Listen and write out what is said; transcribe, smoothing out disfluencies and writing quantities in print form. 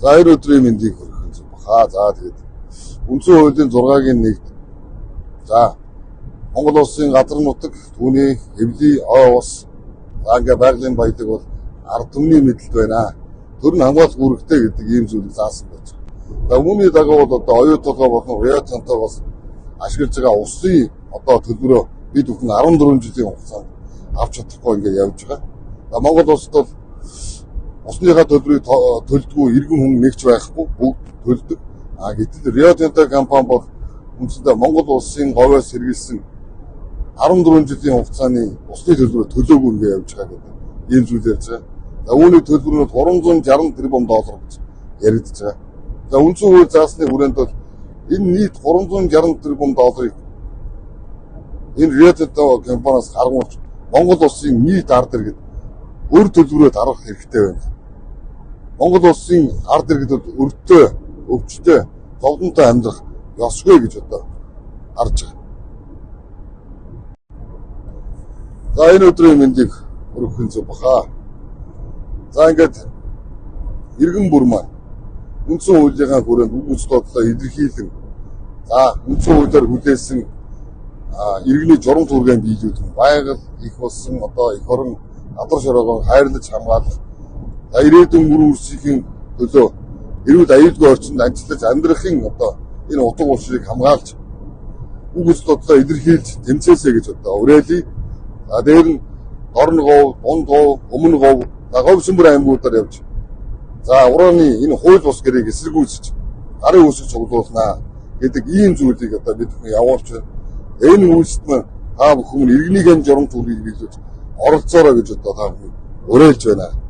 За, энэ өдрийн мэндийг хүргэх зүг баха. За, тэгээд үндсэн хуулийн 6-гийн 1-д за Монгол улсын газар нутаг, түүний эвлий ой ус, за ингээ байгалийн баялаг бол ард түмний мэдлэлд байна. Тэр нь хамгаалах үүрэгтэй гэдэг ийм зүйлийг заасан байж байгаа. За, үүний дагуу бол одоо оюу толгой болон Рио Тинто бас ашиглаж байгаа усын одоо төлбөрөө бид бүхэн 14 жилийн хугацаанд авч чадахгүй ингээ явж байгаа. За, Монгол улсад бол усныхаа төлбөрийг төлдгөө иргэн хүн нэгч байхгүй, бүгд төлдөг. А гэтэл Рио Тинто компани бол үндсэндээ Монгол улсын говьоос сэргийлсэн 14 жилийн хугацааны усны төлбөрөө төлөөгүй ингээ явж байгаа гэдэг ийм зүйл ярьж байгаа. За, үүний төлбөр нь 360 тэрбум доллар гэж яригдж байгаа. За, үндсэн хууль заасны хүрээнд бол энэ нийт 360 тэрбум долларыг энэ Рио Тинто компаниас гаргуулж Монгол улсын нийт ард иргэд өр төлбөрөө дарах хэрэгтэй байна. Монгол улсын ард иргэдэд өртөө, өвчтөй, зовлонтой амьдрах ёсгүй гэж одоо харж байгаа. За, энэ өдрийн мэндийг өргөхөн зүг баха. За, ингээд иргэн бүр маань үндсэн хуулийнхаа хүрээнд үг үзэл бодлоо илэрхийлэн, за үндсэн хуулиар хүлээсэн иргэний журам түүргээн биелүүлэн байгаль их болсон одоо эх орон газар шороогоо хайрлаж хамгаалах, за ирээдүйн үр үрсийн төлөө эрүүл аюулгүй орчинд ажиллаж амьдрахын одоо энэ утга учирыг хамгаалж үг үзэл бодлоо илэрхийлж тэмцээсэй гэж одоо уриалъя. За, дээр нь Дорн говь, Дунд говь, Өмнө говь, за Говь Сүмбэр аймагуудаар явж за урууны энэ хууль бус гэрээг эсэргүүцэж гарын үсэг цуглуулнаа гэдэг ийм зүйлийг одоо бид бүхэн явуулж байна. Энэ үйлсэд маань та бүхэн иргэнийхэн журам түүргийг биелүүлж оролцоорой гэж одоо та бүхэн уриалж байна.